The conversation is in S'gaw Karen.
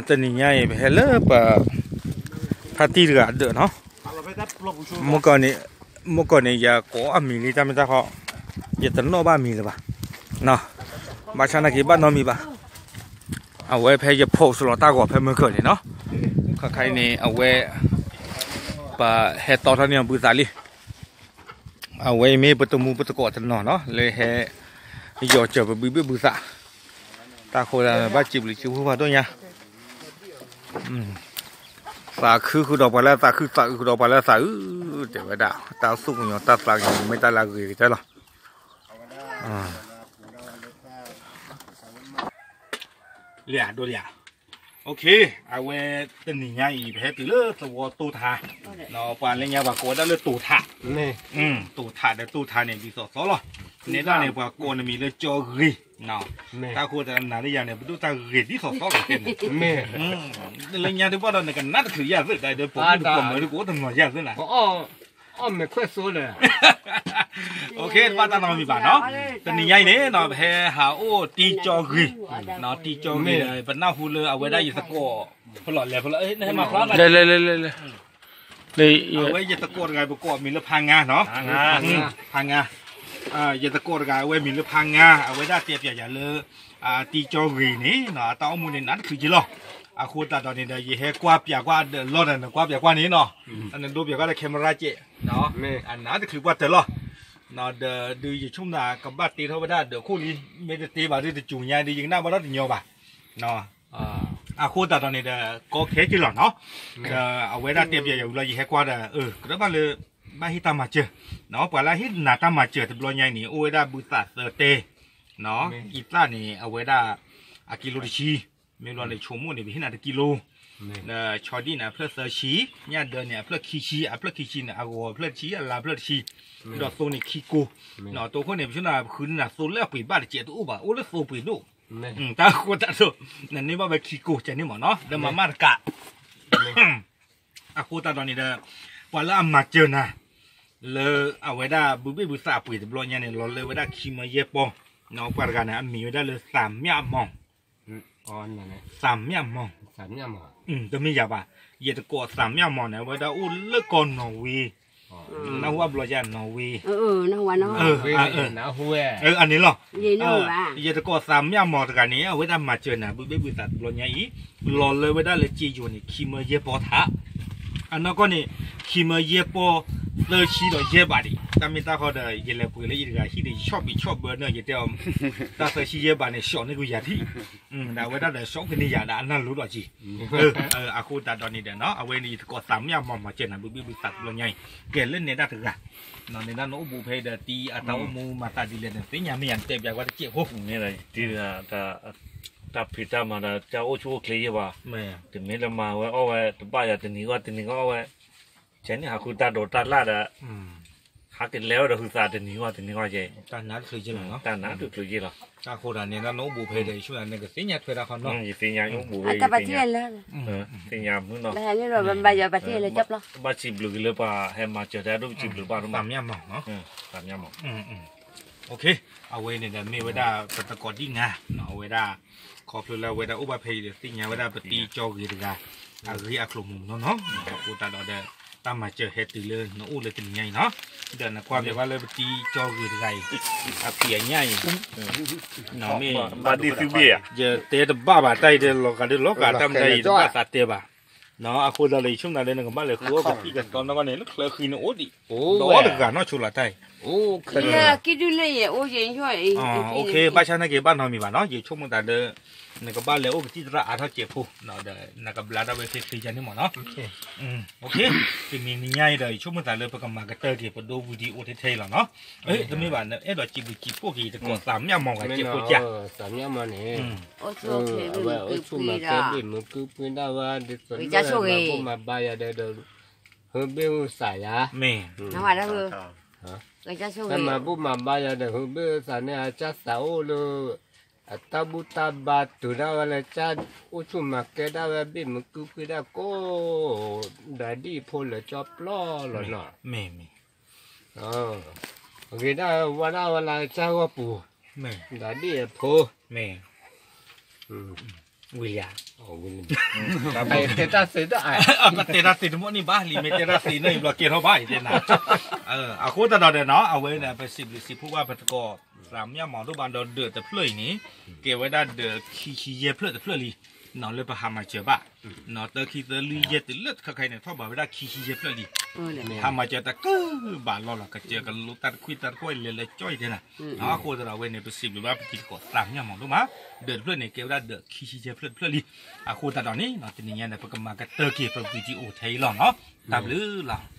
တနံၤညါအံၤ ပဟဲလၢပ ဖါတံၢ်တဂၤအဒၢးနီၤ, မုၢ်ကီၢ်န့ၣ် မုၢ်ကီၢ်န့ၣ် ယကိးအမံၤလံ တၢ်မ့ၢ်တၢ်ဃီ ယတနီၣ်ဘၣ်မံၤလၢၤဘၣ်, ဘၣ်ဆၣ်နာ်က့ၤဘၣ်နီတမံၤဘၣ်, အဝဲဖဲယ post လီၤတၢ်ဂီၤဖဲမုၢ်ကီၢ်န့ၣ်နီၤ, ခါခါအံၤန့ၣ် အဝဲ ပဟဲတီထီၣ်န့ၢ်အီၤဘုသးလံ အဝဲအံၤမ့ၢ်ပတမူပတကိးတနီၤနီၤ လၢဟဲ ယီၤစၢၤပဘုဘ့ၣ်ဘုသး, တၢ်ဃိသတး ဘၣ်စံးဘျုးစံးဖှိၣ်ဖးဒိၣ်ညါ, သးခုဃုာ်ဒီးပှၤလၢသးခု သးအုးဃုာ်ဒီးပှၤလၢသးအုး, တဲဝဲဒၣ် တၢ်သူၣ်ကညီၤတၢ်သးကညီၤ မ့ၢ်တၢ်လၢအဂ့ၤကတၢၢ်လီၤ, လံဒိလံ, အဝဲတနံၤညါအံၤ ပဟဲတုၤလၢသဝီတိၢ်ထါ, ပှၤလၢညါပှၤကိးဝဲဒၣ်လၢတိၢ်ထါ, တိၢ်ထါဒီးတိၢ်ထါန့ၣ် ဒ်သိးသိးလီၤ, နဲဒၣ်န့ၣ် ပှၤကိးနမံၤလၢကၠီဂ့ၤ, တၢ်ဃိသတးနၤလၢယၤန့ၣ် ပဒိၣ်တၢ်ဂ့ၤဒ်သိးသိးလီၤ, လၢညါတဘၣ်ဒီး နကနၣ်တချုးယၤသ့ၣ်ဒီး ပိာ်မုၣ်တပိာ်မုၣ်တကိးတနီၤယၤသ့ၣ်နၤ အီၣ်မဲာ်ခွဲၣ်စိလၢ တဘၣ်တၢ်နီတမံၤဘၣ်နီၤ, တနံၤညါအံၤန့ၣ်နီၤ ပဟဲဟးအိၣ်တံကၠီဂ့ၤ, တံကၠီဂ့ၤဒီး ပနၢ်ဟူလၢအဝဲဒၣ်ယသကိး ဖဲလီၤလဲၤဖဲလီၤ နဟဲမၤဖျါဘၣ်, အဝဲယသကိးတဂၤ ပကိးအမံၤလၢဖါငါနီၤ, ဖါငါ, ယသကိးတဂၤ အဝဲမံၤလၢဖါငါ အဝဲဒၣ်တဲပၠးယၤလၢ တံကၠီဂ့ၤန့ၣ် အတၢ်အိၣ်မူန့ၣ် နးတချုးက့လီၤ, အဃိသတးဒီးန့ၣ်ဒီး ယဟဲကွၢ်ပၠးကွၢ်ဒီးလီၤဒီး နကွၢ်ပၠးကွၢ်န့ၣ်နီၤ, နဒိပၠးကွၢ်ဒီး camera ကဲး, နးတချုးပှၢ်တၢၢ်လီၤ, ဒီးဒုးယဆိကမိၣ်သး ကဘၣ်တ့ထီၣ်ဝဲဒၣ်ဒီးခိၣ်လံ, မ့ၢ်တတ့ဘၣ်ဒီး တစူၤညါဒီး ယကနၣ်ဘၣ်ဒီးတညီဘၣ်, အဃိသတးဒီးန့ၣ်ဒီး ကီခဲက့လီၤနီၤ, ဒီးအဝဲဒၣ်တဲပၠးယၤဝံၤလီၤ ယဟဲကွၢ်ဒီး ကဒီးဘၣ်လၢ ဘၣ်ဟ့ၣ်တၢ်မၤစၢၤ, ပှၤလၢဟ့ၣ်နၤတၢ်မၤစၢၤတဘျီညါအံၤန့ၣ် အိၣ်ဝဲဒၣ်ဘုသးသၢတဲ, အံသၣ်န့ၣ် အဝဲဒၣ် အကံလိတဆံ, မ့ၢ်ဘျီန့ၣ် ဆိကမိၣ်န့ၣ် ပဟ့ၣ်နၤတကံလိ, ဒီးဆီဒံၣ်န့ၣ် အဖျၢၣ်သၢဆံ, ညၣ်ဒၢန့ၣ် အဖျၢၣ်ခံဆံ, အဖျၢၣ်ခံဆံန့ၣ် အဂီၤအဖျၢၣ်တဆံ, အလါဖျၢၣ်တဆံ, ဒီးသိန့ၣ်ခံကိ, တိခိၣ်န့ၣ် ပဆိကမိၣ်နၤသိလၢအပှ့ၤဘၣ်တစဲးတအိၣ်ဘၣ် အိၣ်လၢသိပှ့ၤဒိၣ်, တၢ်ဃိသတးဒီး နန့ၢ်ဘၣ်ဝဲခံကိကဲန့ၣ်မ့ၢ်နီၤ ဒီးမၤမၢ်တကး အဃိသတးဒီးန့ၣ်ဒီး ပှၤလၢအမၤစၢၤနၤ လၢအဝဲဒၣ်ဘုဘ့ၣ်ဘုသးအပှ့ၤတဘျီညါန့ၣ် လီၤလၢဝဲဒၣ်ခံမၢယဲၢ်ပီ, ပှၤတဂၤန့ၣ် အမံၤဝဲဒၣ်လၢသးမျၢ်မီၤ, သးမျၢ်မီၤ, တမ့ၢ်ယၤဘၣ်, ယတကိးသးမျၢ်မီၤန့ၣ် အဝဲဒၣ်အိၣ်လၢကီၢ်နီၣ်ဝ့, နၢ်ဟူဘၣ်ဘျီယၤနီၣ်ဝ့, အန့ၣ်လီၤ, ယတကိးသးမျၢ်မီၤတဂၤန့ၣ် အဝဲဒၣ်မၤစၢၤနၤ ဘုဘ့ၣ်ဘုသးတဘျီညါအံၤ, လီၤလၢဝဲဒၣ်လၢစ့ယိၤန့ၣ် ခံမၢယဲၢ်ပီထး အနီၢ်ကီၢ်န့ၣ် ခံမၢယဲၢ်ပီ သၢဆံဒီးယဲၢ်ဘးဒံး, တၢ်မ့ၢ်တၢ်ဃီဒီး ယလဲၤပှ့ၤလၢအံၤတဂၤဟံၣ်ဒီး ယဆီၣ်ဘံးဆီၣ်ဘၢန့ၣ် ယတဲအီၤ, တၢ်သၢဆံယဲၢ်ဘးန့ၣ် ဆီၣ်န့ၢ်ကွံာ်ယၤထံၣ်, ဒီးအဝဲဒၣ်ဒီးဆီၣ်ကန့ၢ်ယၤဒီးအနၢ်လိၤလီၤက့ၤ, အဃိသတးဒီးန့ၣ်ဒီး အဝဲန့ၣ်ယတကိးသးမျၢ်မီၤမၤစၢၤနၤ ဘုဘ့ၣ်ဘုသးတဘျီညါအံၤ, ကဲလၢနဲဒၣ်တဂၤ, နဲဒၣ်နအိၣ်ဘူးဖဲဒီးတံအတၢ်အိၣ်မူမၤသးဒ်လဲၣ်န့ၣ် သ့ၣ်ညါမ့ၢ်ယၤ နတဲပၠးကွၢ်တစဲးဖိ, တံ တၢ်ဖံးတၢ်မၤဒီး တၢ်အိၣ်ဆူၣ်အိၣ်ချ့ယဲၢ်ဘၣ်, တမ့ၢ်လၢမၤဝဲအီၣ်ဝဲ တဘၣ်ယၤတနံၤဂီၢ်တနံၤဂီၢ်အီၣ်ဝဲ, ဆဲးန့ၣ်ဟးဃုတၢ်ဒိးတၢ်လၣ်ဒီး ဟးကလဲၤဝဲဒီးဟုသးတနံၤဂီၢ်တနံၤဂီၢ်ကဲ, တၢ်နးတချုးက့လီၤ, တၢ်နးတချုးက့လီၤ, တၢ်ဃိဒၣ်န့ၣ် နအိၣ်ဘူးဖဲဒီး ယဆိကမိၣ်နကသ့ၣ်ညါထွဲတၢ်ခီနီၤ, ယသ့ၣ်ညါအိၣ်ဘူးဝဲ, သ့ၣ်ညါမုၢ်နီၤ, ဘၣ်စံးဘျုးက့ၤလၢပှၤဟဲမၤစၢၤတၢ်ဒိၣ် စံးဘျုးဘၣ်ဒိၣ်မး, သးမျၢ်မီၤ, အဝဲန့ၣ်ဒီးမ့ၢ်ဝဲဒၣ် ပတကိးဒံၣ်နၤ, အဝဲဒၣ် ခီဖျိလၢအဝဲဒၣ်အိၣ်ဘၣ်ဖဲအံၤဒီး သ့ၣ်ညါဝဲဒၣ်ပတံကၠီဂ့ၤတဂၤ အဂ့ၢ်အကျိၤမုၢ်မနီၤနီၤ, အဃိသတးဒီး တၢ်မၤစၢၤဟဲတုၤလၢနအိၣ်လၢတနံၤညါအံၤနီၤ, ဒီးနကွၢ်ပၠးဘၣ်လၢပတံကၠီဂ့ၤတဂၤအံၤ အဖံးအညၣ်အံၤ ဘၣ်ဒ်သုဘ့ၣ်ဧါ, ယတဲတဘၣ်ဘၣ် တၢ်အံၤဒီး လီၤဂာ်ဒီးလီၤဂာ်တၢ်မတၤအံၤ တဘၣ်သးတဲဘၣ်, အဃိသတးဒီး ယဆိကမိၣ်လၢနကဘၣ်လဲၤဃုအီၣ်ကသံၣ်ကသီနီၢ်ကီၢ်န့ၣ် လၢချၢဃံန့ၣ်အိၣ်ဒံး, ဒီးတဂၤနီၢ်ဆိလီၤတၢ်အံၤ ဘၣ်ဆၣ်နာ်က့ၤဘၣ်နီတမံၤဘၣ်နီၤ, ယဆိကမိၣ်သးလၢ နကဘၣ်လဲၤအိၣ်ကသံၣ်သရၣ်အါထီၣ်စဲးဖိ, ဒီးနကဘျါဒၣ်ဝဲချ့ချ့ယါန့ၣ်မ့ၢ်နီၤ, တနံၤညါအံၤဒီး ယဆိကမိၣ်သးလၢပကမၤကတၢၢ်က့ၤ ပဒိဝံၤဒံးအိၣ်ထဲထဲအံၤလီၤနီၤ, တမ့ၢ်ဘၣ် အဲၣ်ဒိးစံးဘျုးစံးဖှိၣ်က့ၤ ယတကိးသးမျၢ်မီၤဂၤစဲးဖိကၢ်, သးမျၢ်မီၤန့ၣ် အဝဲအိၣ်ဆူၣ်မၤကဲဘ့ၣ်မုာ်ကုၢ်ပှ့ၤဒၣ်ဝဲ ဒ်သိးလၢမၤဘူၣ်မၤဘါယၤဒီး ဒီး ဟုဘ့ၣ်ဟုသးယၤ, မ့ၢ် တၢ်မၤဘူၣ်မၤဘါယၤဒီး ဟုဘ့ၣ်ဟုသးန့ၣ် အကၢ်သးအိၣ်လၢ အတၢ်ဘူၣ်တၢ်ဘါတုၤဒၣ်ဝဲလၢ ကၢ်အိၣ်ဆူၣ်မၤကဲဒၣ်ဝဲ ဘ့ၣ်မုာ်ကုၢ်ပှ့ၤဒၣ်ကိး ဒၤဒံၣ်ဖိလၢကၠီပျီလီၤနီၤ, ဂ့ၤဒၣ်ဝဲဒၣ်ဝဲလၢကၢ်ဂီၢ်ပူၤ, ဒၤဒံၣ်အဖိ, မ့ၢ် မ့ၢ် ဝံၤလံဧါ, တဲတၢ်သ့တၢ်အ, တဲတၢ်သ့တမ့ၢ်န့ၣ်ဘၣ်လံ မ့ၢ်တဲတၢ်သ့န့ၣ် ယဘျီကဲထီၣ်ဘၣ်အံၤတဲနၤ, အဃိသတးဒီးနီၤ အဝဲန့ၣ် ပစံးဘျုးစံးဖှိၣ်ဘၣ်ပသကိး သးမၠၣ်မီၤဒိၣ်ဘၣ်ဒီးဒၢးတဖျၢၣ်အံၤန့ၣ် ကဲဝဲဒၣ်ဒၢးခံဆံယဲၢ်ဖျၢၣ်တဖျၢၣ်လံ, နီၤလၢပဟးမၤစၢၤဘၣ်, နီၤသၢခံသၢလွံၢ်ယဲၢ်တုၤလၢတခါခါအံၤန့ၣ် ထီၣ်ဘးဝဲဒၣ်ခံဆံယဲၢ်ဖျၢၣ်လံ, ဟးမၤစၢၤတၢ်ကဘၣ်လီၢ်လီၤ ကစၢၢ်ကလိတၢ်တခွံတၢ်တကွဲၢ်လဲၤလၢကၠီအံၤတဲနၤ, အဃိသတးဒီးအဝဲန့ၣ် ပစံးဘျုးဘၣ်ပတံၤသကိးသးမၠၣ်မီၤဒိၣ်မး, ဒၢးတဖျၢၣ်န့ၣ် ကဲဝဲဒၣ်ဒၢးခံဆံယဲၢ်ဖျၢၣ်တဖျၢၣ်လံ, အဃိသတးဒီးန့ၣ် တနံၤညါန့ၣ် ပကမၤကတၢၢ်က့ၤပ video ထဲအံၤလီၤနီၤ, တၢ်ဘျုးလီၤ.